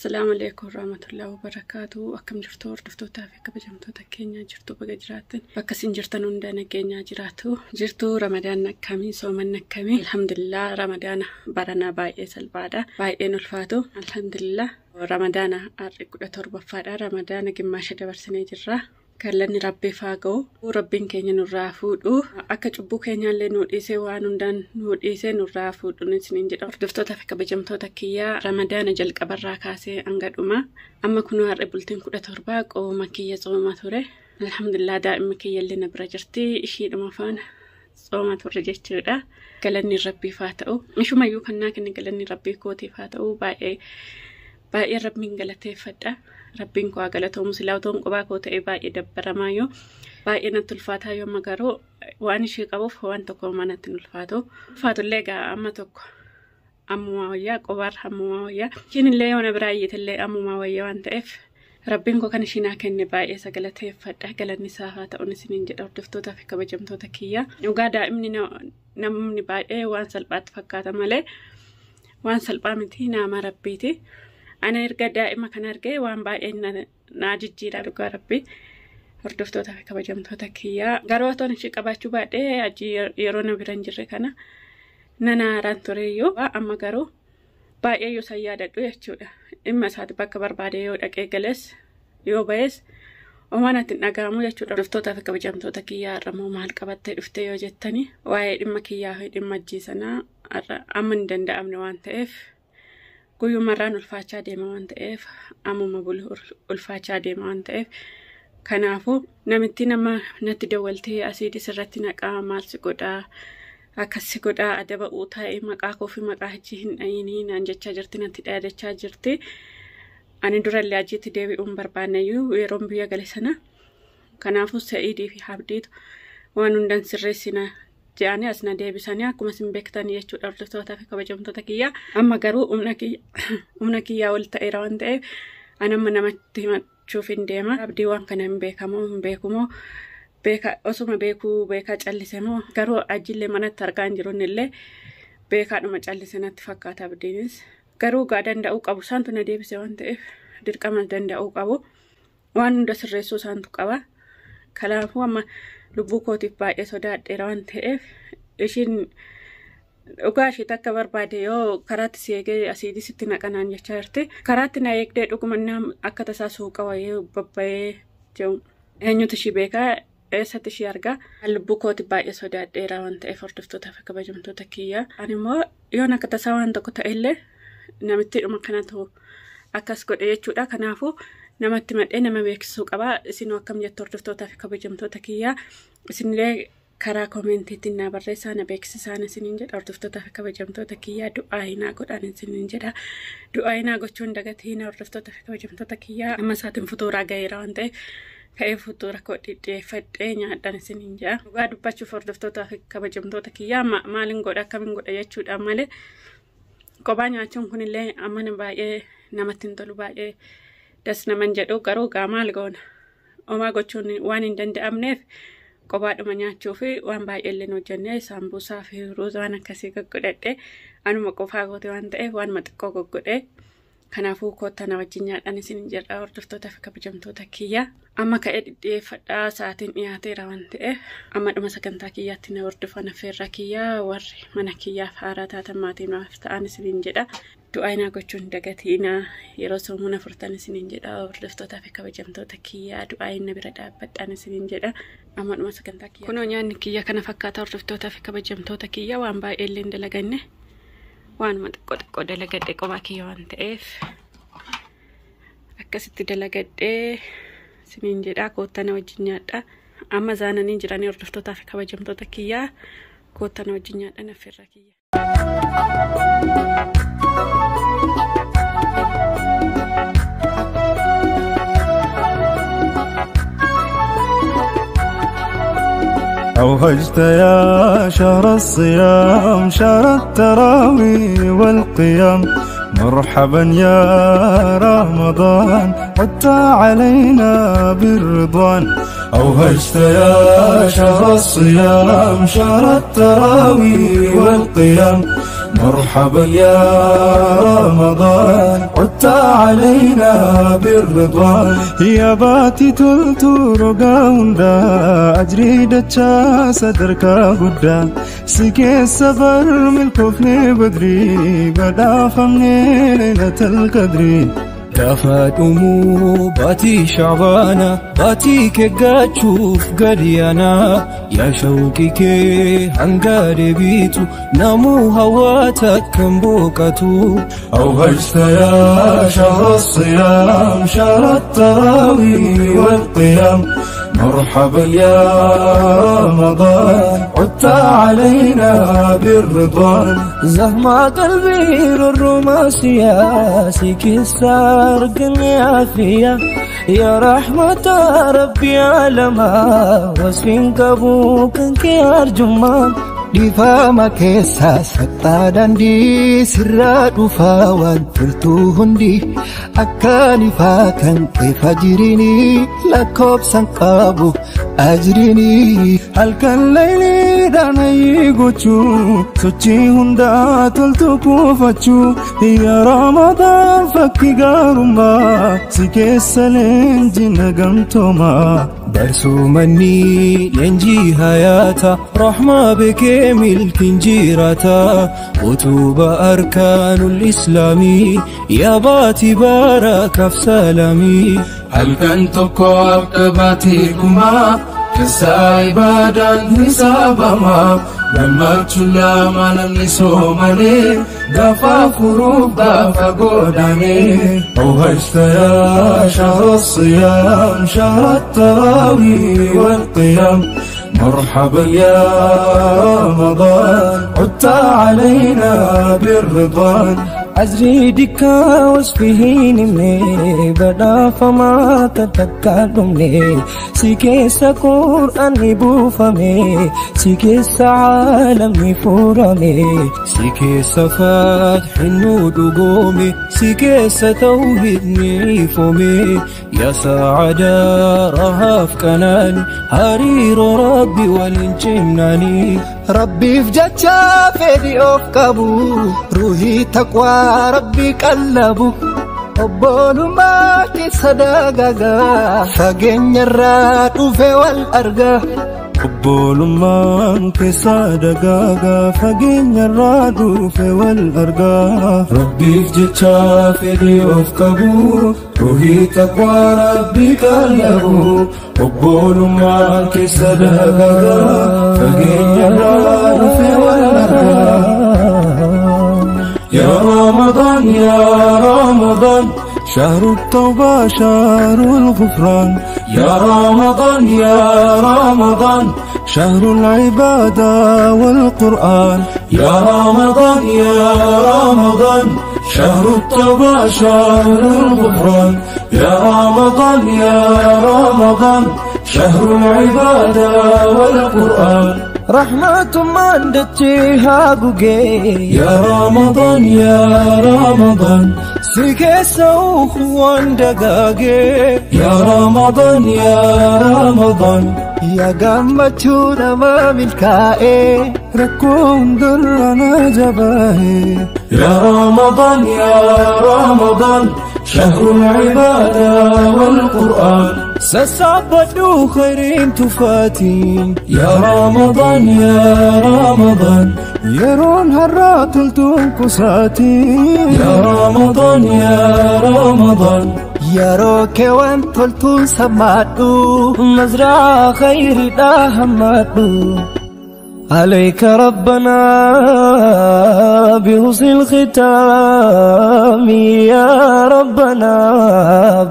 Assalaamu alaikum warahmatullahi wabarakatuh. Akkam jirtu hordoftootaa fi kabajamtoota keenya jirtu baga jiraattan. Bakka isin jirtan hunda nageenyaa jiraatu. Jirtu Ramadaan akkamii, soomanni akkamii? Alhamdulillah, Ramadaana baranaa baay'ee salphaadha. Baay'een ulfaatu. Alhamdulillah. Ramadaana har'i 17ffaadha. Ramadaana gimmaasha dabarsinee jirra. Gallanni Rabbiif haa ga'u. Rabbiin keenya nurraa fuudhu. Akka cubbuu keenyaallee nu dhiisee waan hundaan nu dhiisee nurraa fuudhu isiniin jedha. Hordoftootaa fi kabajamtoota kiyyaa Ramadaana jalqabarraa kaasee hanga dhuma. Amma kunoo har'i bultiin 17 qooma kiyya tsooma ture. Alhamdulillah, daa'imni kiyyallee na bira jirti. Ishiidhuma faana tsooma turre jechuudha. Galanni Rabbiif haa ta'u. Ishumayyuu kan naa kenne galanni Rabbii kootiif haa ta'u. Baay'ee baay'ee Rabbiin galateeffadha. Rabbiin koo haa galatoomu. Silaa otoon qophaa koo ta'ee baay'ee dabbaramaa yoo baay'ee natti ulfaataa yoo amma garuu waan ishee qabuuf waan tokko natti hin ulfaatu. Ulfaatullee egaa amma tokko ammumaa wayyaa qobaarra ammumaa wayyaa. Ishiin illee yoo na biraa iyyitellee ammumaa wayyaa waan ta'eef Rabbiin koo kan ishii naa kenne baay'ee isa galateeffadha. Galanni isaa haa ta'uun isiniin jedha hordoftootaa fi kabajamtoota kiyyaa. Dhugaa daa'imni namni baay'ee waan salphaatti fakkaata malee waan salphaa miti, nama Rabbiiti. Ana erga daa'ima kana argee waan baay'ee naa jijjiira dhugaa Rabbii. Hordoftootaa fi kabajamtoota kiyyaa. Garuu otoon ishii qabaachuu baadhee achi yeroo na bira hin jirre kana nan haaraan tureyyuu amma garuu baay'ee yoo isaan yaadadhu jechuudha. Dhimma isaati bakka barbaade yoo dhaqee gales yoo ba'es homaa natti hin dhaga'amu jechuudha. Hordoftootaa fi kabajamtoota kiyyaa, har'a immoo maal qabattee dhufte yoo jettani, waa'ee dhimma kiyyaa fi dhimma ajjii sanaa har'a amma hin danda'amne waan ta'eef, guyyumarraan ulfaachaa deema waan ta'eef, ammuma bulu ulfaachaa deema waan ta'eef, kanaafuu namitti nama natti dawwaltee asiidis irratti naqaa, maal si godhaa, akkas si godhaa, adaba taa'ee maqaa koo fi maqaa hajii hin dhayinii naan jechaa jirti, natti dhaadachaa jirti. Ani durallee ajiitti deebi'uun barbaanneyyuu yeroon biyya gale sana. Kanaafuu Sa'iidii fi Abdiitu waan hundan sirreessina jedhanii as na deebisanii akkuma isin beektan jechuudha, hordoftootaa fi kabajamtoota kiyyaa. Amma garuu humna kiyyaa ol ta'eera waan ta'eef ani amma namatti himachuuf hin deema. Abdii waan kana hin beekamoo hin beekumoo, beeka osuma beekuu beekaa callise moo, garuu ajillee manatti argaa hin jiru, illee beekaadhuma callise natti fakkaata Abdiinis. Garuu gaa danda'uu qabu, isaantu na deebise waan ta'eef dirqama danda'uu qabu. Waan hunda sirreessuu isaantu qaba. Kanaafuu amma lubbuu kootiif baay'ee sodaadheera waan ta'eef, ishiin dhugaa ishee takka barbaade yoo karaatti si eegee asiidii sitti naqanaan jechaa jirti. Karaatti na eegdee dhuguma akka tasaa suuqa wayii babbayee jiru. Eenyutu ishii beekaa, eessatti ishii argaa? Lubbuu kooti baay'ee sodaadheera waan ta'eef, hordoftootaa fi kabajamtoota kiyyaa. Ani immoo yoon akka tasaa waan tokko ta'ellee namitti dhuma kanatu akkas godhe jechuudha. Kanaafuu namatti madhee nama beeksisuu qaba. Isin akkam jettu, hordoftootaa fi kabajamtoota kiyyaa? Isinillee karaa koomentiitiin na barreessaa, na beeksisaan isiniin jedha. Hordoftootaa fi kabajamtoota kiyyaa, du'aa hinaa godhaan isiniin jedha. Du'aa hinaa gochuun dagatiin, hordoftootaa fi kabajamtoota kiyyaa. Amma isaatiin futuuraa gaheera waan ta'eef ka'ee futuura koo dhidhiyeeffadhee nyaadhaan isiniin jedha. Dhugaa dubbachuuf, hordoftootaa fi kabajamtoota kiyyaa, maaliin godha, akkamiin godha jechuudha malee kophaa nyaachuun kunillee amma baay'ee namatti hin tolu, baay'ee das naman jedhu. Garuu gaa maal goona, homaa gochuun waan hin danda'amneef kophaadhuma nyaachuu fi waan baay'ee illee hojjennee saambuusaa fi ruuza waan akkasii goggodhadhe, anuma qofaa goote waan ta'eef waanuma xiqqoo goggodhe. Kanaafuu koottaa na wajjin nyaadhaan isin jedha, hordoftootaa fi kabajamtoota kiyya. Amma ka'ee dhidhiyeeffadhaa, sa'aatiin dhiyaateera waan ta'eef amma dhuma sagantaa kiyyaatti na hordofan affeerraa kiyyaa. Warri mana kiyyaaf haaraa taatan maatii naaf ta'an isiniin jedha. Du'aa inaa gochuun dagatiinaa yeroo soomuna furtan isiniin jedha, hordoftootaa fi kabajamtoota kiyyaa, du'aa inna bira dhaabbadhaan isiniin jedha. Amma dhuma sagantaa kiyyaa. Kunoo nyaanni kiyya kana fakkaata, hordoftootaa fi kabajamtoota kiyya, waan baay'ee illee hin dalaganne. Waanuma xiqqoo xiqqoo dalagadhe, kophaa kiyya waan ta'eef akkasitti dalagadhee isiniin jedha. Koottaa na wajjin nyaadha. Amma zaananii jiranii, hordoftootaa fi kabajamtoota kiyyaa, koottaa na wajjin nyaadha affeerraa kiyya. أوهجت يا شهر الصيام، شهر التراوي والقيام، مرحبا يا رمضان، عدت علينا بالرضوان. أوهجت يا شهر الصيام، شهر التراوي والقيام، مرحبا يا رمضان عدت علينا بالرضوان يا باتي تلتو رقاوندا أجري دتشا صدرك قدا سكي السفر من كفني بدري بدا فمني ليلة القدر Gaafadhumu baatii Shacbaana baatii kee gaachuuf gadiyaana yaa shawqii kee hanga deebiitu namuu hawaata kan boqatu. أوهجت يا شهر الصيام شهر التراويح والقيام مرحبا يا رمضان عدت علينا بالرضوان زهما قلبي الروماسية سيكي السارق عافية يا رحمة ربي عالما وسفين قبوك أرجما Dhiifama keessaa saxxaa daandii sirraa dhufaa waan toltuu hundi akkaan ifaa kan keefa jirini lakkoobsan qabu ajrini. Halkan layliidhaan ayyii gochuu sochii hundaa toltu kuufachuu yaa Ramadaan fakki gaarummaa si keessa leenji nagamtoomaa. Barsuumanni leenjii hayaata rahmaa beekee milkiin jiraata utuba arkaanul islaamii yaa baatii barakaaf salaamii. Halkan tokko akka baatii gumaa keessaa ibaadaan hisaabamaa gammachuu lama namni soomanee gaafa furuuf gaafa godaanee. أوهجت يا شهر الصيام شهر التراويح والقيام مرحبا يا رمضان عدت علينا بالرضوان أزري دكا وصفهين مني بدا فما تتكلمني سيكيس قرآن بوفمي سيكيس عالم فورمي سيكيس فتح النور قومي سيكيس توحيد نيفومي يا سعادة رهاف كناني هرير ربي والانجمناني Rabbiif jecha fedhii of qabu ruuhii taqwaa rabbii qallabu obbolummaa keessa dagaagaa fageenyarraa dhufe wal argaa. Obbolummaan keessa dagaagaa fageenyarraa dhufe wal argaa. Rabbiif jecha fedhii of qabu ruuhii taqwaa rabbii qallabu obbolummaan keessa dagaagaa fageenyarraa dhufe wal argaa. يا رمضان يا رمضان شهر التوبة شهر الغفران يا رمضان يا رمضان شهر العبادة والقرآن يا رمضان يا رمضان شهر التوبة شهر الغفران يا رمضان يا رمضان شهر العبادة والقرآن رحمة من دتيها قوقي يا رمضان يا رمضان سيكيسا وخوان دقاقي يا رمضان يا رمضان يا قمتشونا ما ملكائي ركون درنا جباهي يا رمضان يا رمضان شهر العبادة والقرآن سسعبدو خيرين تفاتين يا رمضان يا رمضان يرون هرات التنكساتين يا رمضان يا رمضان يا روكي وانتلتو سمادو مزرعة خير دهمادو عليك ربنا بحسن الختام يا ربنا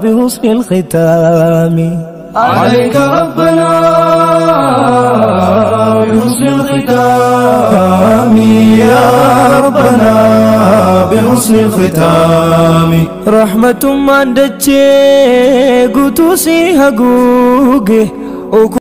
بحسن الختام عليك ربنا بحسن الختام يا ربنا بحسن الختام رحمة من دتشي قوتوسي هقوقي.